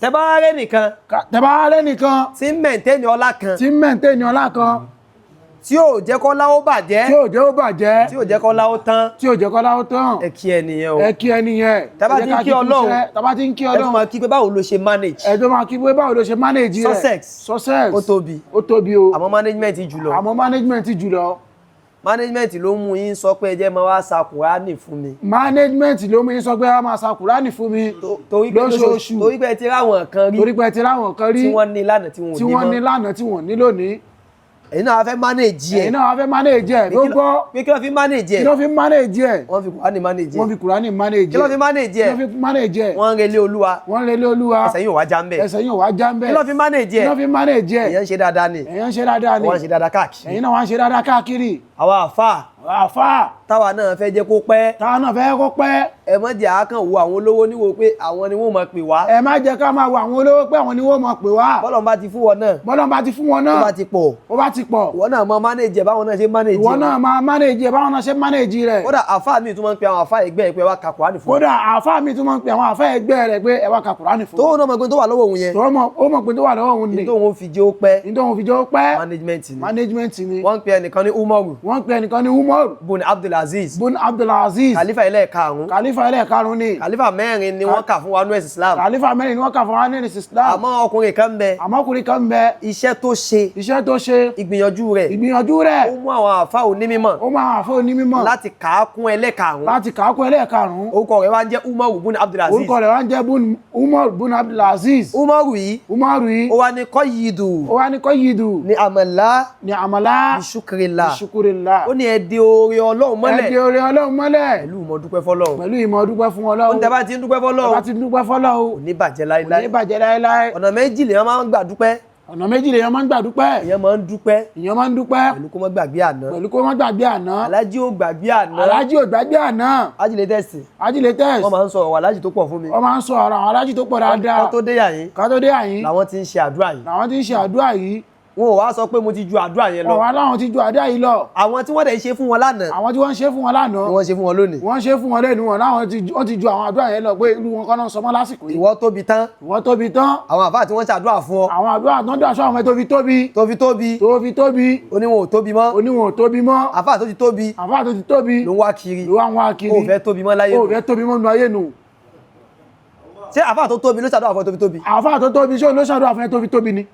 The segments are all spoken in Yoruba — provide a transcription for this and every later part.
Tẹ bá rẹ́ nìkan Tẹ bá rẹ́ nìkan tí ń maintain ọlá kan, tí ń maintain ọlá kan, tí ò jẹ́ kọ́lá ó bàjẹ́, tí ò jẹ́ ó bàjẹ́, tí ò jẹ́ kọ́lá ó tán, tí ò jẹ́ kọ́lá ó tán, ẹ kí ẹnìyẹn o. Ẹ kí ẹni yẹn. Tẹ bá Ẹ ti jẹ́ ń ká kí Ọlọ́run, iṣẹ́. Tẹ bá ti ń kí ẹ tún Ọlọ́run, máa kí pé báwo ló ṣe manage. Ẹ tó máa kí pé báwo ló ṣe manage rẹ̀. Success. Success. Ó tóbi. Ó tóbi o. Àmọ́ management jùlọ. Àmọ́ management jùlọ. Management ló mú yín sọ pé ẹ jẹ́ máa wá sa Kùránì fún mi. Management ló mú yín sọ pé a máa sa Kùránì fún mi Torí pé lóṣooṣù. Torí pé ẹ ti ráwọn kan rí Torí pé ẹ ti ráwọn kan rí tí wọ́n ní lánàá tí wọ́n ò tí ní wọ́n ní mọ́. lánàá tí wọ́n ní lónìí. Ẹ̀yin náà wá fẹ́ manage ẹ̀. Ẹ̀yin náà wá fẹ́ manage ẹ̀ ló gbọ́. Pé kí ló fi manage Kí ẹ̀? ló fi manage ẹ̀? Wọ́n fi Kùránì manage Wọ́n ẹ̀. fi Kùránì manage Kí ló ẹ̀. fi manage Kí ẹ̀? ló fi manage ẹ̀? Wọ́n ń relé Olúwa. Wọ́n relé Olúwa. Ẹsẹ̀ yóò wá já ń bẹ̀. Ẹsẹ̀ yóò wá já ń bẹ̀. Kí ló fi manage Kí ẹ̀? ló fi manage ẹ̀? Èèyàn ń ṣe dáadáa ni. Ẹ̀yin ń ṣe dáadáa ni. Wọ́n ń ṣe dáadáa káàkiri. Ẹ̀yin náà wá ń ṣe dáadáa káàkiri. Àwa àfáà Àfáà táwa náà fẹ́ jẹ́ kó pẹ́. Táwa náà fẹ́ kó pẹ́. Ẹ má jẹ́ àákàn wo àwọn olówó níwò pé àwọn ni wọ́n máa pè wá. Ẹ má jẹ́ ká máa wo àwọn olówó pé àwọn ni wọ́n máa pè wá. Bọ́lọ̀ bá ti fún wọn náà, Bọ́lá bá ti fún wọn tó náà, bá ti pọ̀, ó bá ti pọ̀, ìwọ náà máa manage ẹ̀ báwọn náà ṣe manage ìwọ ẹ̀. náà máa manage ẹ̀ báwọn náà ṣe manage rẹ̀. Kódà àfáà mi tún máa ń pe àwọn àfáà ẹgbẹ́ ẹ̀ pé wá ka Kùránì fún wa. Kódà àfáà mi tún máa ń pe àwọn àfáà ẹgbẹ́ rẹ̀ pé ẹ wá ka Kùránì fún. Tó náà mọ̀ pé tó wà lọ́wọ́ òun yẹn, Tó mọ̀, ó mọ̀ pé tó wà lọ́wọ́ òun ni. tó òun fi jẹ́ ó pẹ́, Ní tóun fi jẹ́ ó pẹ́. management ni. Management ni. Wọ́n ń pe ẹnìkan ní Umaru Wọ́n ń pe ẹnìkan ní Umaru bun Abdulaziz, bun Abdulaziz, khalifa ẹlẹ́ẹ̀karùn-ún. Khalifa ẹlẹ́ẹ̀karùn-ún ni. Khalifa mẹ́rin ni wọ́n kà fún wa nú ẹ̀sìn Islam. Khalifa mẹ́rin ni wọ́n kà fún wa nínú Islam. Àmọ́ ọkùnrin kan ń bẹ, Àmọ́ ọkùnrin kan ń bẹ, iṣẹ́ tó ṣe, iṣẹ́ tó ṣe, ìgbìyànjú rẹ̀, ìgbìyànjú rẹ̀, ó mú àwọn àfáà onímọ̀ ó máa àfọ́ onímọ̀ láti kà á kún ẹlẹ́ẹ̀karùn-ún. Láti kà á kún ẹlẹ́ẹ̀karùn-ún. Orúkọ rẹ̀ wá ń jẹ́ Umaru bun Abdulaziz. Orúkọ rẹ̀ wá ń jẹ́ Umar bun Abdulaziz. Umaru yìí, Umaru yìí, ó wá ní kọ́yìdù ó wá ní kọ́ yìdù ní àmàlà ní àmàlà bishukrillah. Ṣukurillah. Ó ní ẹ de oore Ọlọ́run Ẹ di mọ́lẹ̀ oore Ọlọ́run mọ́lẹ̀ pẹ̀lú ìmọ̀ dúpẹ́ fọ́lọ́run. pẹ̀lú ìmọ̀ dúpẹ́ fún Ó Ọlọ́run. ní tẹ́ bá ti ń dúpẹ́ Tẹ́ bá fọ́lọ́run, ti ń dúpẹ́ fọ́lọ́run, kò ní bàjẹ́ kò ní láéláé. bàjẹ́ láéláé. Ọ̀nà méjì lèèyàn máa ń gbà dúpẹ́. Ọ̀nà méjì lèèyàn máa ń gbà dúpẹ́. Èèyàn máa ń dúpẹ́ Èèyàn máa ń dúpẹ́ pẹ̀lú kó má gbàgbé àná. pẹ̀lú kó má gbàgbé àná. Alájí ò gbàgbé àná. Alájí ò gbàgbé àná. Ajílẹ̀ tẹ̀sí. Ajílẹ̀ tẹ́sì. Wọ́n máa ń sọ ọ̀rọ̀ alájí tó pọ̀ fún mi. Wọ́n máa ń sọ ọ̀rọ̀ àwọn alájí tó pọ̀ dáadáa. Kó tó dé yàyín Ká tó dé àyín làwọn ti ń ṣe àdúrà yìí. làwọn ti ń ṣe àdúrà yìí. Wọn ò wá sọ pé mo ti ju àdúrà yẹn lọ. Ọ̀wá láwọn ti ju àdúrà yìí lọ. Àwọn tí wọ́n dẹ̀ ń ṣe fún wọn lánàá Àwọn tí wọ́n ń ṣe fún wọn lánàá ni wọ́n ṣe fún wọn lónìí. wọ́n ṣe fún wọn lẹ́nu wọn láwọn ti wọ́n ti ju àwọn àdúrà yẹn lọ, pé irú wọn kọ́ náà sọmọ́ lásìkò yìí. Ìwọ tóbi tán. Ìwọ tóbi tán. Àwọn àfáà tí wọ́n ṣàdúrà fún ọ Àwọn àdúrà tó ń dà sọ àwọn tó fi tóbi, tó fi tóbi, tó fi tóbi, oníwọ̀n ò tóbi mọ́. Oníwọ̀n ò tóbi mọ́. Àfáà tó ti tóbi Àfáà tó ti tóbi ló ń wá kiri. ló wá ń wá kiri. Ó fẹ́ tóbi mọ́ láyé Ó nù. fẹ́ tóbi mọ́ nù ayé nù. Ṣé àfáà tó tóbi ló ṣàdúrà fún ọ tó fi tóbi? Àfáà tó tóbi, ṣé òun ló ṣàdúrà fún ẹ tó fi tóbi ni?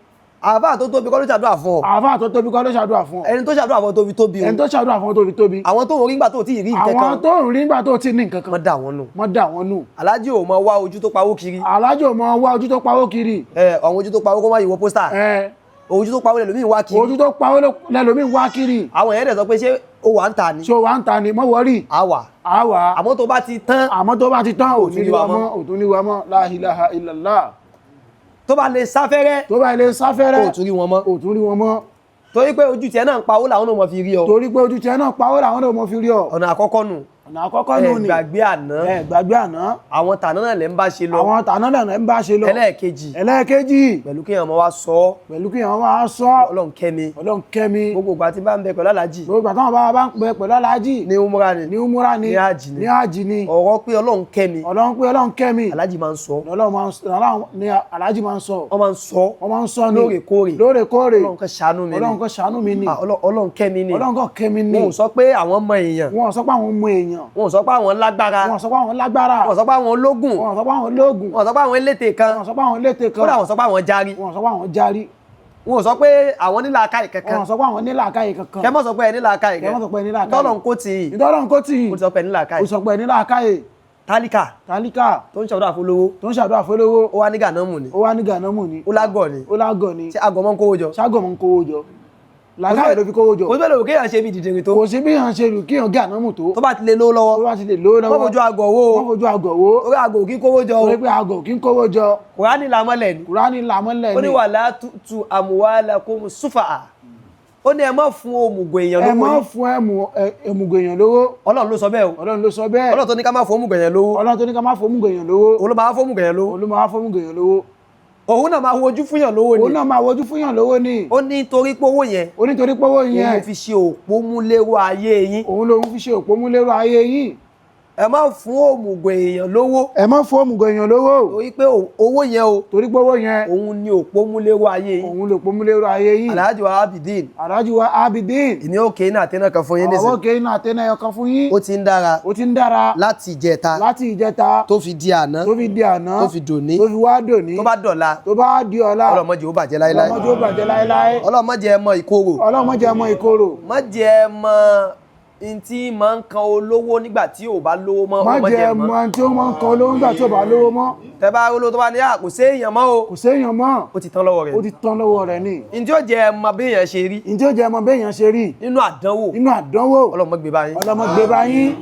Àfáà tó tóbi kọ́ ló ṣàdúrà fún ọ. Àfáà tó tóbi kọ́ ló ṣàdúrà fún ọ. Ẹni tó ṣàdúrà fún ọ tó fi tóbi o, Ẹni tó ṣàdúrà fún ọ tó fi tóbi, àwọn tó ń rí nígbà tó ti rí nǹkan àwọn kan, tó ń rí nígbà tó ti ní nǹkan kan, wọ́n dà wọ́n nù. Wọ́n dà wọ́n nù. Alájí ò mọ wá ojú tó pawó kiri. Alájò mọ wá ojú tó pawó kiri. Ẹ àwọn ojú tó pawó kó má yíwọ pósítà. Ẹ Ojú tó pawó lẹ́lòmíì wá kiri. Ojú tó pawó lẹ́lòmíì wá kiri. Àwọn èèyàn dẹ̀ sọ pé ṣé ó wà ń ta ni? Ṣé o wà ń ta ni? Mọ́ wọ́rì. Àwà. Àwà. Àmọ́ tó bá ti tán, Àmọ́ tó bá ti tán, ò ní tún rí wa rí wa mọ́, ò tún ní wa mọ́. La ilaha illallah. Tó bá lè sáfẹ́rẹ́, Tó bá ilé sáfẹ́rẹ́, ò tún rí wọn mọ́. ò tún rí wọn mọ́. Torí pé ojú tiẹ̀ náà ń pawó làwọn náà mọ̀ fi rí ọ. Torí pé ojú tiẹ̀ náà pawó làwọn náà mọ̀ fi rí ọ. Ọ̀nà àkọ́kọ́ nù. Ọ̀nà àkọ́kọ́ Ẹ nù ni. gbàgbé àná. Ẹ gbàgbé àná. Àwọn tàná náà lẹ́ ń bá ṣe lọ. Àwọn tàná náà ń bá ṣe lọ. Ẹlẹ́ẹ̀kejì, Ẹlẹ́ẹ̀kejì, pẹ̀lú kéèyàn máa wá sọ ọ́, pẹ̀lú kí àwọn máa sọ, Ọlọ́run kẹ́ mi. Ọlọ́run kẹ́ mi. Gbogbo ìgbà tí bá ń bẹ pẹ̀lú aláàjì, Gbogbo àtàwọn bá bá ń pẹ pẹ̀lú aláàjì, ní umra ni, ní umura ni, ní hajj ni, ní hajj ni, ọ̀rọ̀ pé Ọlọ́run kẹ́ mi, Ọlọ́run pé Ọlọ́run kẹ́ mi, aláàjì máa ń sọ. Ọlọ́run máa ń sọ ní aláàjì máa ń sọ. Wọ́n máa ń sọ Wọ́n máa ń sọ ní lóòrèkóòrè. Lóòrèkóòrè. Ọlọ́run kan ṣàánú mi ni. Ọlọ́run kan ṣàánú mi ni. Ah, Ọlọ́run kẹ́ mi ni. Ọlọ́run kan kẹ́ mi ni. Wọn ò sọ pé àwọn mọ èèyàn. Wọn ò sọ pé àwọn mọ èèyàn. Wọn ò sọ pé àwọn lágbára. Wọn ò sọ pé àwọn lágbára. Wọn ò sọ pé àwọn ológun. Wọn ò sọ pé àwọn ológun. Wọn ò sọ pé àwọn elétè kan. Wọn ò sọ pé àwọn létè kan. Kódà wọn ò sọ pé àwọn járí. Wọn ò sọ pé àwọn járí. Wọn ò sọ pé àwọn nílàákàyè kankan. Wọn ò sọ pé àwọn nílàákàyè kankan. Kẹ́ mọ́ sọ pé ẹ nílàákàyè. Kẹ́ mọ́ sọ pé ẹ nílàákàyè. Tọ́lọ̀ ń kó tì í. Ìtọ́lọ́run kó tì í. Ó ti sọ pé ẹ nílàákàyè. Ó sọ pé ẹ nílàákàyè. Tálíkà Tálíkà tó ń ṣàdúrà fún olówó, tó ń ṣàdúrà fólówó, ó wá ní gànámù ni. Ó wá ní gànámù ni. Ó lágọ̀ ni. Ó lágọ̀ ni. Ṣé àgọ̀ mọ́ ń kówó jọ? Ságọ̀ mọ́ ń kówó jọ? Làákàyè ló fi kówó jọ. Kò sí bẹ́ẹ̀ lòun kéèyàn ṣe bí dìdìrì tó. Kò sí bí yàn ṣe lù kíyàn gànámù tó. Tó bá ti lè lówó lọ́wọ́, Tó bá ti lè lówó lọ́wọ́, wọ́n fojú àgọ̀ wo. Wọ́n fojú àgọ̀ wo. Orí àgọ̀ kí kówó jọ o. Torí pé àgọ̀ kí ń kówó jọ. Kùránì làmọ́lẹ̀ ni. Kùránì làmọ́lẹ̀ Ó ní ni. wala tu'tu amwalakum sufa'a. Ó ní ẹ má fún òmùgọ̀ èèyàn Ẹ lówó má yín. fún ẹmùgọ̀ èèyàn lówó. Ọlọ́run ló sọ bẹ́ẹ̀ o. Ọlọ́run ló sọ bẹ́ẹ̀. Ọlọ́run tó ní ká má fún òmùgọ̀ èèyàn lówó, Ọlọ́run tó ní ká má fún òmùgọ̀ èèyàn lówó, òun ló máa fún òmùgọ̀ èèyàn lówó. òun ló máa fún òmùgọ̀ èèyàn lówó. Òun náà máa wojú fún yàn lówó Òun ni. náà máa wojú fún yàn lówó ni. Ó ní torí pé owó yẹn, Ó ní torí pé owó òun yẹn, ló fi ṣe òpómúléró ayé yín. òun lòun fi ṣe òpómúléró ayé yìí. Ẹ má fún òmùgọ̀ èèyàn lówó. Ẹ má fún òmùgọ̀ èèyàn lówó. Torí pé owó yẹn o, Torí pé owó yẹn, òun ni òpómúléró ayé yín. òun lè pomúlérò ayé yìí. Alhaji wa Abidin, Alhaji wa Abidin, ìní òkè iná àtẹnà kan fún yín àwọn nísìnyí. òkè iná àtẹnà ẹyọ kan fún yín. Ó ti ń dára Ó ti ń dára láti ìjẹta láti ìjẹta tó fi di àná, tó fi di àná, tó fi dòní, tó fi wá dòní, tó bá dọ̀la, tó bá di ọ̀la, ọlọ́mọdé ó bàjẹ́ láéláé. ọlọ́mọdé ó bàjẹ́ láéláé. Ọlọ́mọdé ẹ mọ ìkorò. Ọlọ́mọdé ẹ mọ ìkorò. Má jẹ́ ẹ mọ ntí máa ń kan olówó nígbà tí ò bá lówó mọ́. Má Ọlọ́mọdé jẹ́ ẹ mọ. mọ tí ó máa ń kan olówó nígbà tí ò bá lówó mọ́. Tẹ bá olówó tó bá ní à kò séèyàn mọ́ o, Kò séèyàn mọ́, ó ti tán lọ́wọ́ rẹ̀. ó ti tán lọ́wọ́ rẹ̀ ni. Ntí ó jẹ́ ẹ mọ bí èèyàn ṣe rí Ǹjẹ́ ó jẹ́ mọ béèyàn ṣe rí nínú àdánwò, nínú àdánwò, ọlọ́mọ gbé bá yín. ọlọ́mọ gbé bá yín.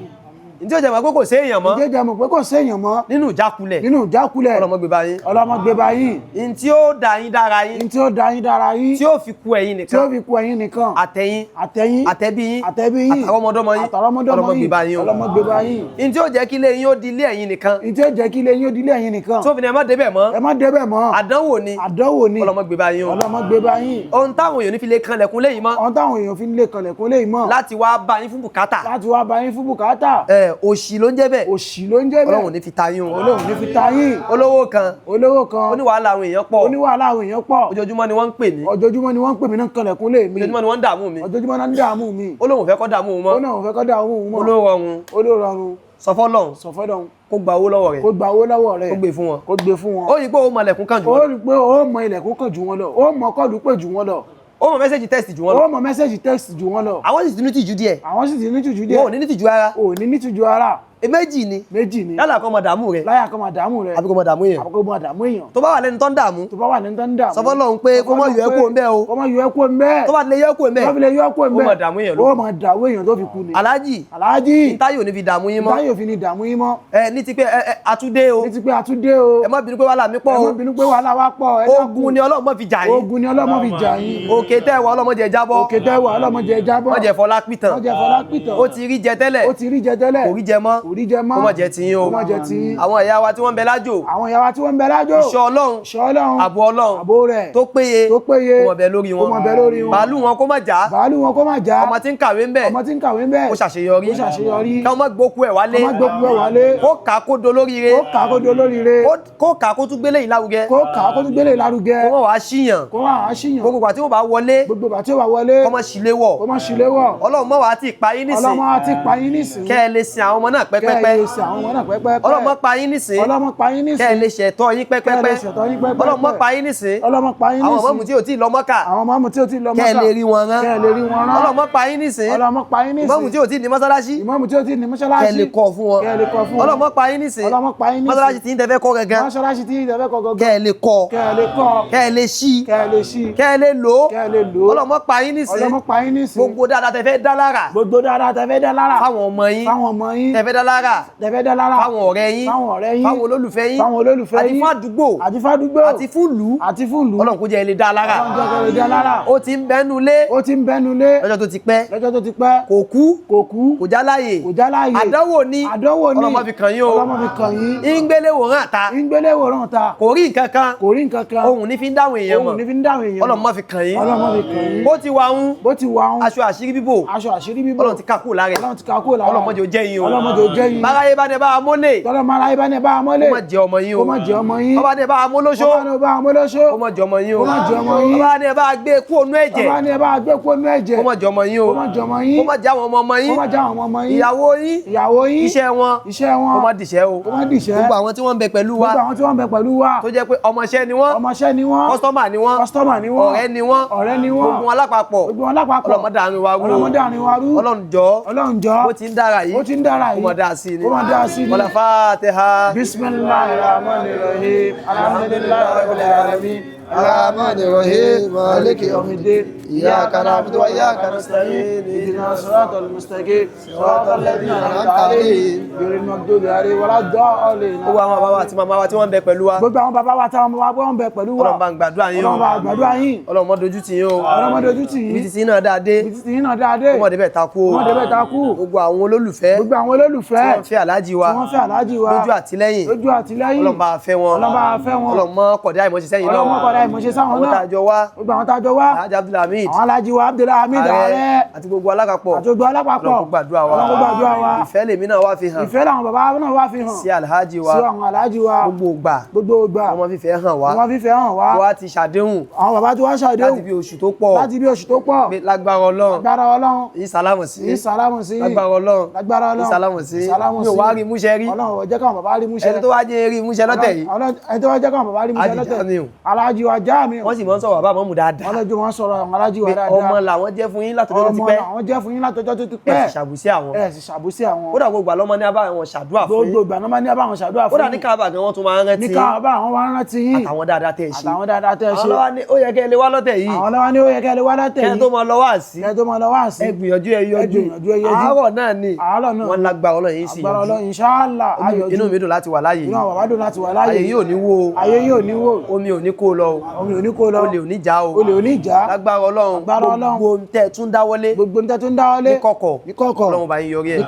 Ntí ó jẹ́ mọ pé kò séèyàn mọ́ Ǹjẹ́ ó jẹ́ mọ̀ pé kò séèyàn mọ́ nínú ìjákulẹ̀, nínú ìjákulẹ̀, ọlọ́mọ gbé bá yín. ọlọ́mọ gbé bá yín. Ntí ó dá yín dára yín, Ntí ó dá yín dára yín, tí ó fi ku ẹ̀yin tí ó nìkan, fi ku ẹ̀yin nìkan, àtẹ̀yin, àtẹ̀yin, àtẹ̀bí yín, àtẹ̀bí yín, àtàwọn ọmọdọ́mọ yín, àtàwọn ọmọdọ́mọ ọlọ́mọ gbé yín, bá yín o. ọlọ́mọ gbé bá yín. Ntí ó jẹ́ kí ilé yín ó di ilé ẹ̀yin nìkan, Ntí ó jẹ́ kí ilé yín ó di ilé ẹ̀yin nìkan, tó fi ní ẹ má débẹ̀ mọ́, ẹ má débẹ̀ mọ́, àdánwò ni, àdánwò ni, ọlọ́mọ gbé bá yín o. ọlọ́mọ gbé bá yín. Ohun táwọn èèyàn ní fi lè kanlẹ̀kùn léyìí mọ́ Ohun táwọn èèyàn fi ń lè kanlẹ̀kùn léyìí mọ́ láti wá bá yín fún bùkátà, láti wá bá yín fún bùkátà, ẹ òṣì ló ń jẹ́ bẹ́ẹ̀. Òṣì ló ń jẹ́ bẹ́ẹ̀. Ọlọ́run ò ní fi ta yín o. Ọlọ́run ní fi ta yín. Olówó kan, Olówó kan, ó ní wàhálà àwọn èèyàn pọ̀, ó ní wàhálà àwọn èèyàn pọ̀, ojoojúmọ́ ni wọ́n ń pè mí, ojoojúmọ́ ni wọ́n ń pè mí náà kanlẹ̀kùn lé mi, ojoojúmọ́ ni wọ́n ń dààmú mi. Ojoojúmọ́ náà ń dààmú mi. Ó lóun ò fẹ́ kó dààmú òun Ó mọ́. náà ò fẹ́ kó dààmú òun mọ́. Olówó ọ̀run, Olórọrùn, sọ fọ́lọ́run sọ fọ́lọ́run kó gba owó lọ́wọ́ rẹ̀, kó gba owó lọ́wọ́ rẹ̀, kó gbé fún wọn. kó gbé fún wọn. Ó rí i pé ó mọ ilẹ̀kùn kan jù Ó wọn lọ. rí i pé ó mọ ilẹ̀kùn kan jù wọn lọ, ó mọ kọ́ọ̀lù pè jù wọn lọ, Ó mọ message text jù wọn lọ. ó mọ message text jù wọn lọ. Àwọn sì ti ní tìjú díẹ̀. Àwọn sì ti ní tìjú Wọn ò díẹ̀. ní ní tìjú rárá. Ò ní ní tìjú ara. Méjì ni. Méjì ni. Yálà kó mọ dààmú rẹ̀, Láyà kó máa dààmú rẹ̀, àbí kó mọ dààmú èèyàn. Àbí kó máa dààmú èèyàn. Tó bá wà lẹ́nu tó ń dààmú, Tó bá wà ní tó ń dààmú, sọ fọ́lọ́run pé kó má yọ ẹ́ kúrò ńbẹ̀ o. Kó má yọ ẹ́ kúrò ńbẹ̀. Tó bá lè yọ ẹ́ kúrò ńbẹ̀, Tó bá fi lè yọ ẹ́ kúrò ńbẹ̀, ó máa dààmú èèyàn ló. Ó máa dààmú èèyàn tó fi kú ni. Aláàjì, Aláàjì, táyò ò ní fi dààmú yín mọ́. Táyọ̀ fi ní dààmú yín mọ́. Ẹ ní ti pé ẹ ẹ àtúndé o. Ní ti pé àtúndé o. Ẹ má bínú pé wàhálà mi pọ̀ Ẹ o. má bínú pé wàhálà wa pọ̀. Ẹ dákun. Ogun ni Ọlọ́run má fi jà yín. Ogun ni Ọlọ́run fi jà yín. Òkè tẹ́ wà Ọlọ́run má jẹ́ jábọ́. Òkè tẹ́ wà Ọlọ́run jẹ́ jábọ́. Má jẹ́ fọlá pìtàn. Má jẹ́ fọlá pìtàn. Ó ti rí jẹ tẹ́lẹ̀. Ó ti rí jẹ tẹ́lẹ̀. Kò rí jẹ mọ́. Kò rí jẹ mọ́. Kó má jẹ́ tiyín o. Kó má jẹ́ tiyín. Àwọn ìyá wa tí wọ́n ń bẹ lájò, Àwọn ìyá wa tí wọ́n ń bẹ lájò, ìṣọ́ Ọlọ́run, ìṣọ́ Ọlọ́run, ààbò Ọlọ́run ààbò rẹ̀ tó péye, tó péye, kó má bẹ lórí wọn. kó má bẹ lórí wọn. Bàálù wọn kó má já. Bàálù wọn kó má já. Ọmọ tí ń kàwé ń bẹ, Ọmọ tí ń kàwé ń bẹ, kó ṣàṣeyọrí. kó ṣàṣeyọrí. Káwọn má gbókú ẹ̀ wálé. Kó má gbókú ẹ̀ wálé. Kó kà á kó dolóríire. Kó kà á kó dolóríire. Kó kà á kó tún gbélé yìí lárugẹ. Kó kà á kó tún gbélé lárugẹ. Kó má wàá ṣíyàn. Kó má wàá ṣìyàn. Gbogbo ìgbà tí wọ́n bá wọlé, Gbogbo ìgbà tí ó bá wọlé, kó má ṣílé wọ̀. kó má ṣílé wọ̀. Ọlọ́run má wàá ti pa yín nísìn. Ọlọ́run á ti pa yín nísìn. Kẹ́ ẹ lè sin àwọn ọmọ náà Kẹ́ ẹ pẹ́pẹ́pẹ́. lè sin àwọn ọmọ náà pẹ́pẹ́pẹ́. Ọlọ́run má pa yín nísìn. Ọlọ́run má pa yín nísìn. Kẹ́ ẹ lè ṣẹ̀tọ́ yín Kẹ́ ẹ lè pẹ́pẹ́pẹ́. ṣẹ̀tọ́ yín pẹ́pẹ́pẹ́. Ọlọ́run má pa yín nísìn. Ọlọ́run má pa yín Àwọn nísìn. mọ́mù tí ò tí ì lọ Mọ́kà, Àwọn mọ́mù tí ò tí ì lọ kẹ́ ẹ Mọ́kà, lè rí wọn rán. kẹ́ ẹ lè rí wọn rán. Ọlọ́run má pa yín nísìn. Ọlọ́run má pa yín nísìn. Ìmáàmù tí ò tí ì ní mọ́sálásí, Ìmáàmù tí ò tí ì ní mọ́ṣáláṣí, kẹ́ ẹ lè kọ́ fún wọn. kẹ́ ẹ lè kọ́ fún wọn. Ọlọ́run má pa yín nísìn. Ọlọ́run má pa yín nísìn. Mọ́sálásí tí ń tẹ́fẹ́ kọ́ gangan, Mọ́ṣáláṣí tí ìjọba kọ́ gangan, kẹ́ ẹ lè kọ́, kẹ́ ẹ lè kọ́, kẹ́ ẹ lè ṣí, kẹ́ ẹ lè ṣí, kẹ́ ẹ lè lò ó. kẹ́ ẹ lè lò ó. Ọlọ́run má pa yín nísìn. Ọlọ́run má pa yín nísìn. Gbogbo dáadáa tẹ́ fẹ́ dá lára Gbogbo dáadáa tẹ́ fẹ́ dá lára fáwọn ọmọ yín, fáwọn ọmọ yín, tẹ́ fẹ́ dá lára tẹ́ fẹ́ dá lára fáwọn ọ̀rẹ́ yín, fáwọn ọ̀rẹ́ yín, fáwọn olólùfẹ́ yín, fáwọn olólùfẹ́ àti yín, fún àdúgbò, àti fádúgbò, àti fún ìlú, àti fún ìlú. Ọlọ́run kó jẹ́ ẹ lè dá lára. Ọlọ́run jẹ́ kẹ́ ẹ lè dá lára. Ó ti ń bẹ́nu lé Ó ti ń bẹ́nu lé lọ́jọ́ tó ti pẹ́, lọ́jọ́ tó ti pẹ́, kò kú, kò kú, kò já láàyè, kò já láàyè. Àdánwò ni. Àdánwò ni. Ọlọ́run má fi kàn yín o. Ọlọ́run má fi kàn yín. Ń gbélé wòrán àta, Ń gbélé wòrán ta, kò rí nǹkan kan, kò rí nǹkan kan, ohun ní fi ń dáhùn èèyàn mọ̀. Ohun ní fi ń dáhùn èèyàn mọ̀. Ọlọ́run má fi kàn yín. Ọlọ́run má fi kàn yín. Bó ti wà ń Bó ti wà ń, aṣọ àṣírí bíbò, aṣọ àṣírí bíbò, Ọlọ́run ti ká kúrò lára ẹ̀. Ọlọ́run ti ká kúrò lára. Ọlọ́run má jẹ́ ó jẹ́ yín o. Ọlọ́run má jẹ́ ó jẹ́ yín. Báráyé bá ní ẹ bá wa mólè, Tọ́lọ́ máa ráyé bá ní ẹ bá wa mọ́lẹ̀, kó má jẹ ọmọ yín o. kó má jẹ ọmọ yín. Bá ní ẹ bá wa mólóṣó, Bá ní ẹ bá wa mólóṣó, kó má jẹ ọmọ yín o. kó má jẹ ọmọ yín. Bá ní ẹ bá wa gbé kú ònú ẹ̀jẹ̀, Bá ní ẹ bá wa gbé kúrò nú ẹ̀jẹ̀, kó má jẹ ọmọ yín o. kó má jẹ ọmọ yín. Kó má jẹ àwọn ọmọ ọmọ yín. Kó má jẹ àwọn ọmọ ọmọ yín. Ìyàwó yín, Ìyàwó yín, iṣẹ́ wọn, iṣẹ́ wọn, kó má dìṣẹ́ o. kó má dìṣẹ́. Gbogbo àwọn tí wọ́n ń bẹ pẹ̀lú wa, Gbogbo àwọn tí wọ́n ń bẹ pẹ̀lú wa, tó jẹ́ pé ọmọọṣẹ́ ni wọ́n, ọmọọṣẹ́ ni wọ́n, kọ́sítọ́mà ni wọ́n, kọ́sítọ́mà ni wọ́n, ọ̀rẹ́ ni wọ́n, ọ̀rẹ́ ni wọ́n, gbogbo wọn lápapọ̀, gbogbo wọn lápapọ̀, Ọlọ́run má dàárín wa rú o. Ọlọ́run má dàárín wa rú. Ọlọ́run jọ̀ọ́, Ọlọ́run jọ̀ọ́, bó ti ń dára yìí, bó ti ń dára yìí, kó má dáa sí i ni. kó má dáa sí i ni. Wala Fatiha. Bismillahir Rahmanir Rahim. Alhamdulillahi Rabbil Alamin. Arrahmanir Rahim. Maliki yawmiddin. Iyyaka na'budu wa iyyaka nasta'in. Ihdina siratal mustaqim. Siratal ladzina an'amta alayhim. Ghayril maghdubi alayhim waladdallin. Gbogbo àwọn bàbá wa àti màmá wa tí wọ́n ń bẹ pẹ̀lú wa, Gbogbo àwọn bàbá wa táwọn ọmọ wa gbọ́n bẹ pẹ̀lú wa. Ọlọ́run bá ń gbàdúrà yín o. Ọlọ́run bá gbàdúrà yín. Ọlọ́run má dojú tì yín o. Ọlọ́run má dojú tì yín. Ibi títí náà dáa dé, Ibi títí yín náà dáa dé. kó má débẹ̀ takú o. Kó má débẹ̀ takú. Gbogbo àwọn olólùfẹ́ Gbogbo àwọn olólùfẹ́ tí wọ́n fẹ́ Àlájì wa, tí wọ́n fẹ́ Àlájì wa, lójú àtìlẹ́yìn, lójú àtìlẹ́yìn, Ọlọ́run bá fẹ́ wọn. Ọlọ́run bá fẹ́ wọn. Ọlọ́run má kọ̀dá ìmọ̀ ṣiṣẹ́ yìí náà. Ọlọ́run má kọ̀dá Àìmọ̀ṣe sáwọn Àwọn náà. tá a jọ wá, Gbogbo àwọn tá a jọ wá, Alhaji Abdulhamid, àwọn alájí wa Abdulhamid ààrẹ, àti gbogbo alápapọ̀. Àti gbogbo alápapọ̀. Ọlọ́run kó gbàdúrà wa. Ọlọ́run kó gbàdúrà wa. Ìfẹ́ lèmi náà wá fi hàn Ìfẹ́ làwọn bàbá náà wá fi hàn sí alhaji wa. Sí àwọn alájí wa. Gbogbo ìgbà Gbogbo ìgbà wọ́n máa fífẹ́ hàn wá. wọ́n fífẹ́ hàn wá. Wá ti ṣàdéhùn Àwọn bàbá tí wọ́n ṣàdéhùn láti bí oṣù tó pọ̀ láti bí oṣù tó pọ̀ pé lágbára Ọlọ́run, Lágbára Ọlọ́run, yìí sálámù sí. Yìí sálámù sí. Lágbára Ọlọ́run, Lágbára Ọlọ́run, yìí sálámù sí. Sálámù Mi ò sí. wá rí múṣẹ rí. Ọlọ́run ò jẹ́ káwọn bàbá rí múṣẹ. Ẹni tó wá jẹ́ rí múṣẹ lọ́tẹ̀ yìí, Ọlọ́run, ẹni tó wá jẹ́ káwọn bàbá rí múṣẹ Alhaji lọ́tẹ̀, Jamiu. Alájí wa Jamiu. Wọ́n sì máa ń sọ̀rọ̀ bàbá mọ́mù dáadáa. Wọ́n lọ́jọ́ wọn sọ̀rọ̀ àwọn alájí wa Pé dáadáa. ọmọ làwọn jẹ́ fún yín látọjọ́ tó ti Ọmọ pẹ́. làwọn jẹ́ fún yín látọjọ́ tó ti Ẹ pẹ́. sì ṣàbùsí àwọn. Ẹ sì ṣàbùsí àwọn. Ó dà, gbogbo àlọ́mọ ní abá àwọn ṣàdúrà fún yín. Gbogbo ìgbà náà máa ní abáwọn ṣàdúrà Ó fún dà, ní yín. Káàbà gan wọ́n tún máa ń Ní rántí Káàbà, àwọn wá ń rántí yín. àtàwọn dáadáa tẹ́ ẹ ṣe. Àtàwọn dáadáa tẹ́ ẹ Àwọn ṣe. lọ́wọ́ ní ó yẹ kẹ́ ẹ lè wá lọ́tẹ̀ yìí. Àwọn lọ́wọ́ ní ó yẹ kẹ́ ẹ lè wá lọ́tẹ̀ Kẹ́ ẹ yìí. tó máa lọ wá sí, Kẹ́ ẹ tó máa lọ wá sí, ẹ gbìyànjú, ẹ Ẹ yọjú. gbìyànjú, ẹ yọjú. Àárọ̀ náà ni. Àárọ̀ náà Wọ́n ni. lágbára Ọlọ́run yìí sì Agbára yọjú. Ọlọ́run, inshallah, ayọ̀jú. Inú mi dùn láti wà láàyè Inú yìí. àwọn bàbá dùn láti wà láàyè. Ayé yìí ò ní wó o. Ayé yìí ò ní wó. Omi ò ní kó lọ o. Omi ò ní kó lọ. Olè ò ní já o. Olè ò ní já. Lágbára Ọlọ́run, Agbára Ọlọ́run. gbogbo tẹ́ ẹ tún dáwọ́lé Gbogbo ní tẹ́ tó ń dáwọ́lé ní kọ̀kọ̀, ní kọ̀kọ̀, Ọlọ́run bá yín yọrí ẹ̀.